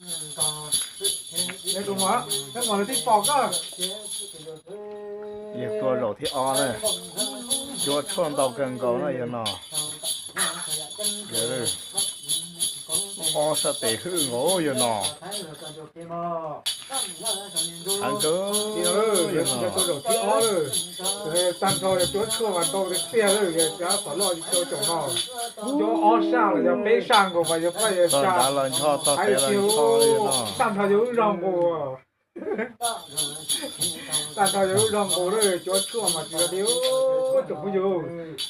Yog tus mas, peb mas lawv twb pom koj. Yog tua zaum thib ob na, cuab tshuaj ntau kawg nkaus na yog no. Ob sab tes hwj nkaus yog no. Heev kawg. Yog tus zaum thib ob lawm, tag nrho yog cuab tshuaj mas ntau tiag tiag lawm, yog cov qhov loj rau caum no. Cuab ob sab los yog peb sab nkaus mas yog paj yog xya. Tog nrad los ncho, tog pem los ncho li no. Tag nrho yog lub zog nqus. Tag nrho yog lub zog nqus lawm, cuab tshuaj mas tsis yog li. Tsoom phooj ywg,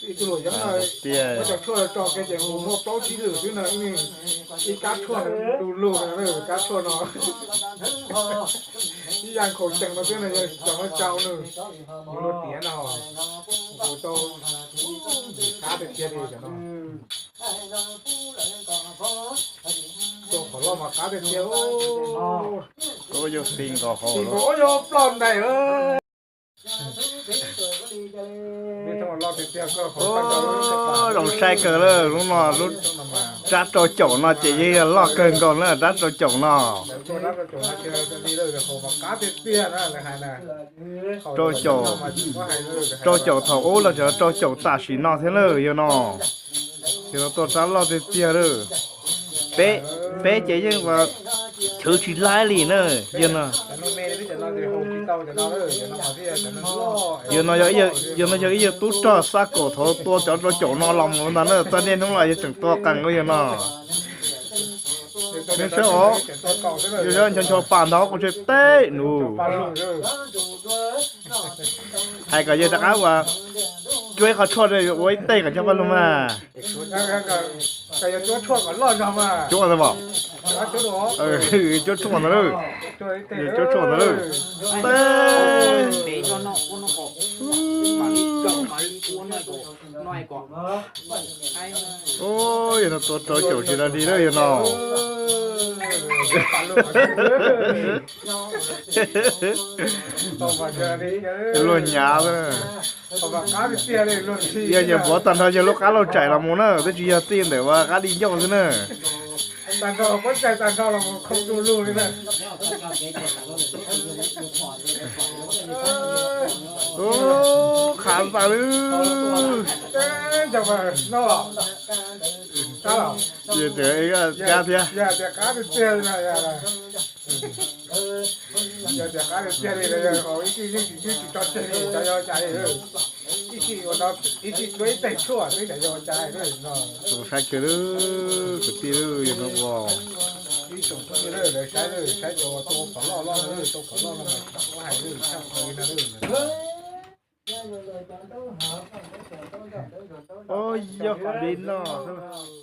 ib tug luam yeeb no, muab cov tshuaj tso kiag ces nqus muaj plaub tsib lwm xwb no, ib kab tshuaj du lug no, kab tshuaj no. Ib yam nkhaus cees no xwb no, yog cov no tsau nws, nws luag tiav no, nqus tau, qab tiag tiag li cov no. Tua qhov loj mas qab tiag tiag. Ub, yog ti nkaus hauv, ti nkaus, ub, yog ploj ntais. Zoo sai kawg lawm, lub no lub rab rau caum no ces yeej yog loj kawg nkaus na, rab rau caum no. Rau caum, rau caum thaum ub los tseem rau caum tam sim no thiab lawm yog no. Yog no tua rab loj tiag tiag lawm. Peb, peb ces yeej chwv tsis laib li na, yog no. Yog no yog, yog no yog ib yawg tub rog xab kaum thaum tua cov rau caum no los mus ntag na, txog niaj hnub los yog tseem tua qees yog no. Nws saib os, yog ncho ncho pas ntog kuv tsev teb nus. Hais kom yawg rov qab ua, cuab ib qho tshuaj ua ib teg kom cov paj lug mas. Cuab ntag mas. Cuab tshuaj ntag lawm. Cuab tshuaj ntag lawm. Teb. Ub, yog no tua rau caum tsis tau li lawm yog no. Luag nyav xwb. Yog nyias npuav tag nrho yog lub qab lauj tsaim los mus na, twb tsis yog txij ntawm ua qab di ncauj xwb na. Ub, qhav ntag lawm. Yog tias kab thiab. Yog tias qab tiag tiag li, ib txhis ua ib teg tshuaj xwb xyov yog ua cas li no. Tus saib kiag lawm, kwv tij lawm, yog no ua. Ib tsoom phooj ywg lawm, lawv saib lawm, saib cov tua qhov loj loj lawm, tua qhov loj no mas tsis tau hais lawm, tshaj plaws li no lawm. Ub, yog qhov li no xwb.